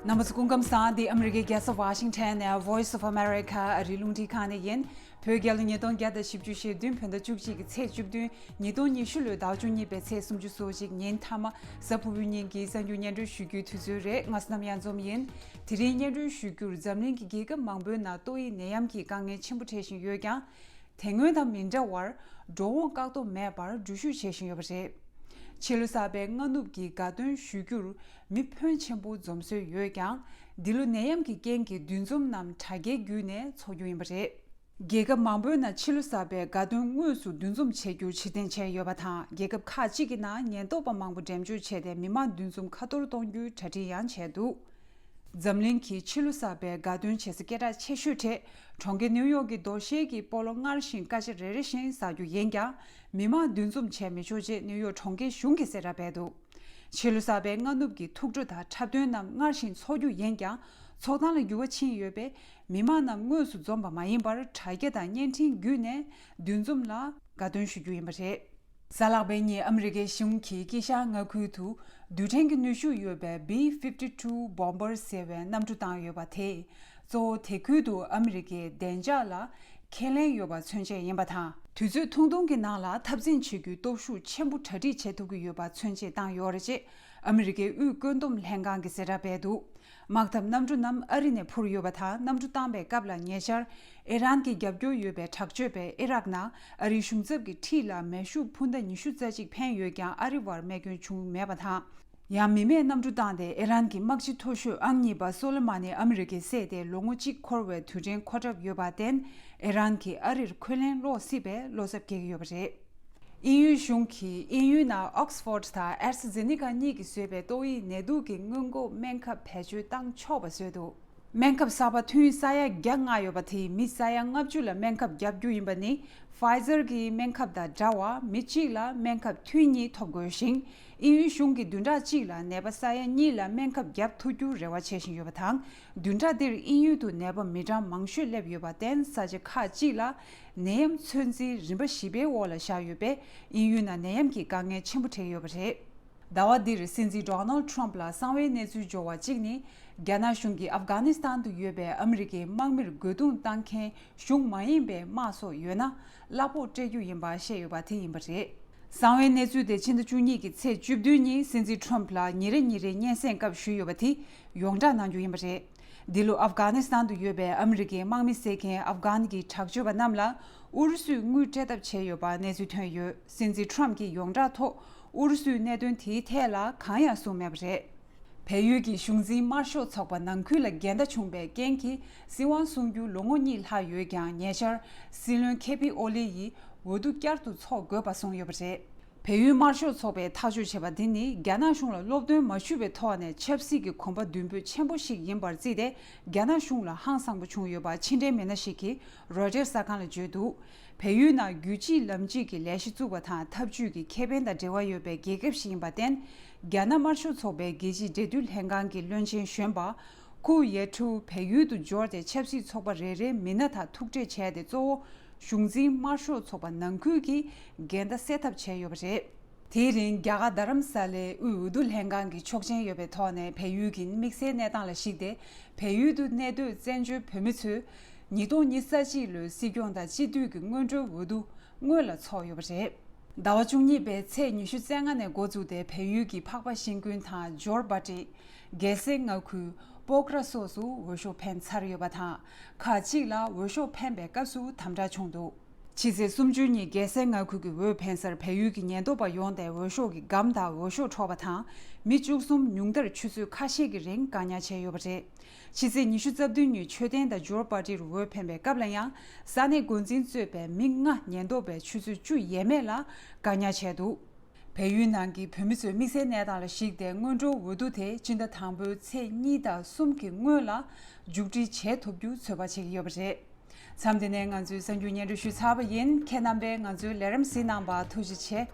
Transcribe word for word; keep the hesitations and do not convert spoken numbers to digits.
རྣམ་པ་ཚོ་སྐུ་ཁམས་བཟང་། འདི་ཨ་མི་རི་ཀའི་རྒྱལ་ས་ཝ་ཤིང་ཊོན་ནས་Voice of America ཨ་རིའི་རླུང་འཕྲིན་ཁང་ནས་ཡིན། བོད་རྒྱལ་ལོ་ཉིས་སྟོང་བརྒྱ་དང་བཞི་བཅུ་ཞེ་བདུན་བོད་ཟླ་བཅུ་གཅིག་གི་ཚེས་བཅུ་བདུན། ཉིས་སྟོང་ཉི་ཤུ་ལོའི་ཟླ་བཅུ་གཉིས་པའི་ཚེས་སུམ་ཅུ་སོ་གཅིག་ཉིན་མཐའ་མ་གཟའ་ཕུར་བུའི་ཉིན་གྱི་གསར་འགྱུར་སྙན་སྒྲོན་ཞུ་རྒྱུའི་དུས་ཚོད་རེད། ང་བསོད་ནམས་གཡང་འཛོམས་ཡིན། དེ་རིང་སྙན་སྒྲོན་ཞུ་རྒྱུར་འཛམ་གླིང་གི་རྒྱལ་ཁབ་མང་པོའི་ནང་ཏོག་དབྱིབས་ནད་ཡམས་ཀྱི་དཀའ་ངལ་ཆེན་པོ་འཕྲད་བཞིན་ཡོད་ཀྱང་། དེ་སྔོན་དང་མི་འདྲ་བར་འགྲོ་འོང་བཀག་སྡོམ་མེད་པར་འགྲུལ་བཞུད་བྱེད་བཞིན་ཡོད་པ་རེད། ཕྱི་ལོ་གསར་པའི་སྔ་ནུབ་ཀྱི་དགའ་སྟོན་ཞུ་རྒྱུར་མི་ཕོན་ཆེན་པོ་འཛོམས་སྲོལ་ཡོད་ཀྱང་། འདི་ལོ་ནད་ཡམས་ཀྱི་རྐྱེན་གྱིས་འདུ་འཛོམས་རྣམས་དྲ་རྒྱའི་བརྒྱུད་ནས་འཚོགས་རྒྱུ་ཡིན་པ་རེད། རྒྱལ་ཁབ་མང་པོའི་ནང་ཕྱི་ལོ་གསར་པའི་དགའ་སྟོན་དངོས་སུ་འདུ་འཛོམས་བྱེད་རྒྱུར་ཕྱིར་འཐེན་བྱས་ཡོད་པ་དང་། རྒྱལ་ཁབ་ཁག་ཅིག་གི་ནང་ཉེན་རྟོག་པ་མང་པོ་འགྲེམས་འཇོག་བྱས་ཏེ་མི་མང་འདུ་འཛོམས་ཁ་ཐོར་གཏོང་རྒྱུའི་གྲ་སྒྲིག་ཡང་བྱས་འདུག་འཛམ་གླིང་གི་ཕྱི་ལོ་གསར་པའི་དགའ་སྟོན་བྱེད་ས་སྐད་གྲགས་ཆེ་ཤོས་གྲས་གྲོང་ཁྱེར་ནིའུ་ཡོག་གི་རྡོ་ཤལ་གྱི་སྤོ་ལོ་སྔར་བཞིན་སྐར་ཆ་རེ་རེ་བཞིན་ཟག་རྒྱུ་ཡིན་ཀྱང་། མི་མང་འདུ་འཛོམས་བྱས་མི་ཆོག་ཅེས་ནིའུ་ཡོག་གྲོང་ཁྱེར་གཞུང་གིས་གསལ་བསྒྲགས་སྤེལ་འདུག་ཕྱི་ལོ་གསར་པའི་སྔ་ནུབ་ཀྱི་ཐུགས་སྤྲོ་དང་འཁྲབ་སྟོན་རྣམས་སྔར་བཞིན་འཚོགས་རྒྱུ་ཡིན་ཀྱང་། ཚོགས་ཐང་ལ་འགྱུར་བ་ཕྱིན་ཡོད་པས། མི་མང་རྣམས་དངོས་སུ་འཛོམས་པ་མ་ཡིན་པར། དྲ་རྒྱ་དང་བརྙན་འཕྲིན་བརྒྱུད་ནས་འདུ་འཛོམས་ལ་དགའ་སྟོན་ཞུ་རྒྱུ་ཡིན་པ་རེད། གཟའ་ལྷག་པའི་ཉིན་ཨ་མི་རི་ཀའི་གཞུང་གིས་དཀྱིལ་ཤར་མངའ་ཁུལ་དུ་རྡུལ་ཕྲན་གྱི་ནུས་ཤུགས་ཡོད་པའི་B fifty two bomber ཟེར་བའི་གནམ་གྲུ་བཏང་ཡོད་པ་དེས། གཙོ་བོ་དེ་ཁུལ་དུ་ཨ་མི་རི་ཀའི་བདེ་འཇགས་ལ་ཁས་ལེན་ཡོད་པ་མཚོན་བྱེད་ཡིན་པ་དང་། དུས་ཚོད་ཐུང་ཐུང་གི་ནང་ལ་འཐབ་འཛིང་བྱེད་རྒྱུའི་སྟོབས་ཤུགས་ཆེན་པོ་གྲ་སྒྲིག་བྱེད་ཐུབ་ཀྱི་ཡོད་པ་མཚོན་བྱེད་བཏང་ཡོད་རེད་ཅེས་ཨ་མི་རི་ཀའི་དབུས་བཀོད་འདོམས་ལྷན་ཁང་གིས་གསལ་བསྒྲགས་སྤེལ་འདུག་དམག་འཐབ་གནམ་གྲུ་རྣམས་ཨ་རི་ནས་འཕུར་ཡོད་པ་དང་། གནམ་གྲུ་བཏང་པའི་སྐབས་ལ་ཉེ་ཆར། ཨི་རན་གྱི་རྒྱབ་སྐྱོར་ཡོད་པའི་དྲག་སྤྱོད་པས་ཨི་རག་ནང་ཨ་རིའི་གཞུང་ཚབ་ཀྱི་འཁྲིས་ལ་མེ་ཤུགས་འཕུར་མདའ་ཉི་ཤུ་རྩ་གཅིག་འཕེན་ཡོད་ཀྱང་། ཨ་རི་བར་རྨས་སྐྱོན་བྱུང་མེད་པ་དང་། ཡང་མི་མེད་གནམ་གྲུ་བཏང་སྟེ་ཨི་རན་གྱི་དམག་སྤྱི་མཐོ་ཤོས་ཨང་གཉིས་པ་སོ་ལེ་མ་ནི་ཨ་མི་རི་ཀས་བསད་དེ་ལོ་ངོ་གཅིག་འཁོར་བའི་དུས་དྲན་འཁོར་གྲབས་ཡོད་པར་བརྟེན། ཨི་རན་གྱིས་ཨ་རིར་འཁོན་ལན་སློག་སྲིད་པའི་བློ་འཚབ་སྐྱེ་གི་ཡོད་པ་རེད། དབྱིན་ཡུལ་གཞུང་གིས་དབྱིན་ཡུལ་ནང་Oxford དང་AstraZeneca གཉིས་ཀྱིས་བཟོས་པའི་ཏོག་དབྱིབས་ནད་དུག་གི་སྔོན་འགོག་སྨན་ཁབ་བེད་སྤྱོད་བཏང་ཆོག་པ་བཟོས་འདུག་སྨན་ཁབ་གསར་པ་ཐུན་ས་ཡ་བརྒྱ་ལྔ་ཡོད་པ་དེས་མི་ས་ཡ་ལྔ་བཅུ་ལ་སྨན་ཁབ་བརྒྱབ་རྒྱུ་ཡིན་པ་ནི། Pfizer གྱི་སྨན་ཁབ་དང་འདྲ་བར་མི་གཅིག་ལ་སྨན་ཁབ་ཐུན་གཉིས་ཐོབ་དགོས་ཤིང་། དབྱིན་ཡུལ་གཞུང་གིས་བདུན་ཕྲག་གཅིག་ལ་ནད་པ་ས་ཡ་གཉིས་ལ་སྨན་ཁབ་བརྒྱབ་ཐུབ་རྒྱུར་རེ་བ་བྱེད་བཞིན་ཡོད་པ་དང་། བདུན་ཕྲག་འདིར་དབྱིན་ཡུལ་དུ་ནད་པ་མི་གྲངས་མང་ཤོས་སླེབས་ཡོད་པར་བརྟེན། ས་ཆ་ཁག་ཅིག་ལ་ནད་ཡམས་ཚོད་འཛིན་རིམ་པ་བཞི་པའི་འོག་ལ་བཞག་ཡོད་པས། དབྱིན་ཡུལ་ནང་ནད་ཡམས་ཀྱི་དཀའ་ངལ་ཆེན་པོ་འཕྲད་ཡོད་པ་རེད། ཟླ་བ་འདིར་སྲིད་འཛིན་Donald Trump ལ་གསང་བའི་གནས་ཚུལ་འབྱོར་བ་གཅིག་ནི། རྒྱ་ནག་གཞུང་གིས་ཨབ་གྷ་ནི་སི་ཐན་དུ་ཡོད་པའི་ཨ་མི་རི་ཀའི་དམག་མིར་རྒོལ་རྡུང་བཏང་མཁན་གཞུང་མ་ཡིན་པའི་དམག་སོགས་ཡོད་ན་གླ་ཕོགས་སྤྲད་རྒྱུ་ཡིན་པ་བཤད་ཡོད་པ་དེ་ཡིན་པ་རེད། གསང་བའི་གནས་ཚུལ་དེ་ཕྱི་ཟླ་བཅུ་གཉིས་ཀྱི་ཚེས་བཅུ་བདུན་ཉིན་སྲིད་འཛིན་Trump ལ་ཉིན་རེ་ཉིན་རེའི་སྙན་སེང་སྐབས་ཞུས་ཡོད་པ་དེ་ཡོངས་བསྒྲགས་གནང་རྒྱུ་ཡིན་པ་རེད། འདི་ལོ་ཨབ་གྷ་ནི་སི་ཐན་དུ་ཡོད་པའི་ཨ་མི་རི་ཀའི་དམག་མི་བསད་མཁན་ཨབ་གྷན་གྱི་དྲག་སྤྱོད་པ་རྣམས་ལ་ཨུ་རུ་སུས་དངུལ་སྤྲད་ཐབས་བྱས་ཡོད་པ་གནས་ཚུལ་ཐོན་ཡོད། སྲིད་འཛིན་Trump གྱིས་ཡོངས་གྲགས་ཐོག་ཨུ་རུ་སུས་གནད་དོན་དེའི་ཐད་ལ་གང་ཡང་གསུངས་མེད་པ་རེད། བལ་ཡུལ་གྱི་གཞུང་འཛིན་དམར་ཤོག་ཚོགས་པ་ནང་ཁུལ་ལ་འགལ་ཟླ་བྱུང་བའི་རྐྱེན་གྱིས་སྲིད་དབང་སྲུང་རྒྱུར་ལོ་ངོ་གཉིས་ལྷག་ཡོད་ཀྱང་། ཉེ་ཆར་སྲིད་བློན་ཁེ་པི་ཨོ་ལི་ཡིས་འོས་བསྡུ་བསྐྱར་དུ་འཚོགས་དགོས་པ་གསུངས་ཡོད་པ་རེད། བལ་ཡུལ་དམར་ཤོག་ཚོགས་པས་ཐག་གཅོད་བྱས་པ་འདི་ནི་རྒྱ་ནག་གཞུང་ལ་སློབ་སྟོན་མ་ཞུས་པའི་ཐོག་ནས་ཆབ་སྲིད་ཀྱི་གོམ་པ་མདུན་སྤོས་ཆེན་པོ་ཞིག་ཡིན་པར་བརྩིས་ཏེ། རྒྱ་ནག་གཞུང་ལ་ཧང་སངས་པོ་བྱུང་ཡོད་པ་ཕྱི་འབྲེལ་མི་སྣ་ཞིག་གིས་Reuters གསར་ཁང་ལ་བརྗོད་འདུག་བལ་ཡུལ་ནང་རྒྱུད་གཅིག་ལམ་གཅིག་གི་ལས་གཞི་བཙུགས་པ་དང་། འཐབ་ཇུས་ཀྱི་ཁེ་ཕན་དང་འབྲེལ་བ་ཡོད་པའི་རྒྱལ་ཁབ་ཞིག་ཡིན་པར་བརྟེན། རྒྱ་ནག་དམར་ཤོག་ཚོགས་པའི་རྒྱལ་སྤྱིའི་འབྲེལ་མཐུད་ལྷན་ཁང་གི་བློན་ཆེན་གཞོན་པ་ཁུའུ་ཡེ་ཁྲུའུ་བལ་ཡུལ་དུ་འབྱོར་ཏེ། ཆབ་སྲིད་ཚོགས་པ་རེ་རེའི་མི་སྣ་དང་ཐུག་འཕྲད་བྱས་ཏེ། གཙོ་བོ་གཞུང་འཛིན་དམར་ཤོག་ཚོགས་པ་ནང་ཁུལ་གྱི་འགལ་ཟླ་སེལ་ཐབས་བྱས་ཡོད་པ་རེད། དེའི་རིང་རྒྱ་གར་རྡ་རམ་ས་ལའི་དབུས་འོས་བསྡུ་ལྷན་ཁང་གི་ཆོག་མཆན་ཡོད་པའི་ཐོག་ནས། བལ་ཡུལ་གྱི་དམིགས་བསལ་གནས་སྟངས་ལ་གཞིགས་ཏེ། བལ་ཡུལ་དུ་གནས་སྡོད་བཙན་བྱོལ་བོད་མི་ཚོས་ཉིས་སྟོང་ཉི་ཤུ་རྩ་གཅིག་ལོའི་སྲིད་སྐྱོང་དང་སྤྱི་འཐུས་ཀྱི་སྔོན་འགྲོའི་འོས་བསྡུ་སྔོན་ལ་འཚོགས་ཡོད་པ་རེད། ཟླ་བ་བཅུ་གཉིས་པའི་ཚེས་ཉི་ཤུ་རྩ་ལྔ་ནས་འགོ་བཙུགས་ཏེ། བལ་ཡུལ་གྱི་འཕགས་པ་ཤིང་ཀུན་དང་ཇོར་བྷ་ཏི། རྒྱལ་སའི་མངའ་ཁུལ་པོག་ར་སོགས་སུ་འོས་ཤོག་འཕེན་ཚར་ཡོད་པ་དང་། ཁག་ཅིག་ལ་འོས་ཤོག་འཕེན་པའི་སྐབས་སུ་དམ་དྲག་བྱུང་འདུག་ཕྱི་ཚེས་སུམ་ཅུ་ཉིན་རྒྱལ་སའི་མངའ་ཁུལ་གྱི་འོས་འཕེན་སར་བལ་ཡུལ་གྱི་ཉེན་རྟོག་པ་ཡོང་སྟེ་འོས་ཤོག་གི་སྒམ་དང་འོས་ཤོག་འཕྲོག་པ་དང་། མི་བཅུ་གསུམ་ཉུང་མཐར་ཆུ་ཚོད་ཁ་ཤས་ཀྱི་རིང་བཀག་ཉར་བྱས་ཡོད་པ་རེད། ཕྱི་ཚེས་ཉི་ཤུ་རྩ་བདུན་ཉིན་མཆོད་རྟེན་དང་ཇོར་བྷ་ཏིར་འོས་འཕེན་པའི་སྐབས་ལ་ཡང་། ས་གནས་འགོ་འཛིན་གཙོས་པའི་མི་ལྔ་ཉེན་རྟོག་པས་ཆུ་ཚོད་བཅུ་ཡས་མས་ལ་བཀག་ཉར་བྱས་འདུག་བལ་ཡུལ་ནང་གི་བོད་མི་ཚོའི་དམིགས་བསལ་གནས་སྟངས་ལ་གཞིགས་ཏེ། སྔོན་འགྲོའི་འོས་བསྡུ་དེ་སྤྱི་ཟླ་དང་པོའི་ཚེས་གཉིས་དང་གསུམ་གྱི་སྔོན་ལ་མཇུག་སྒྲིལ་བྱེད་ཐུབ་རྒྱུ་ཚོད་དཔག་བྱེད་ཀྱི་ཡོད་པ་རེད། མཚམས་འདི་ནས་ང་ཚོའི་གསར་འགྱུར་སྙན་སྒྲོན་ཞུས་ཚར་བ་ཡིན། ཁྱེད་རྣམ་པས་ང་ཚོའི་ལས་རིམ་གཟིགས་གནང་བར་ཐུགས་རྗེ་ཆེ།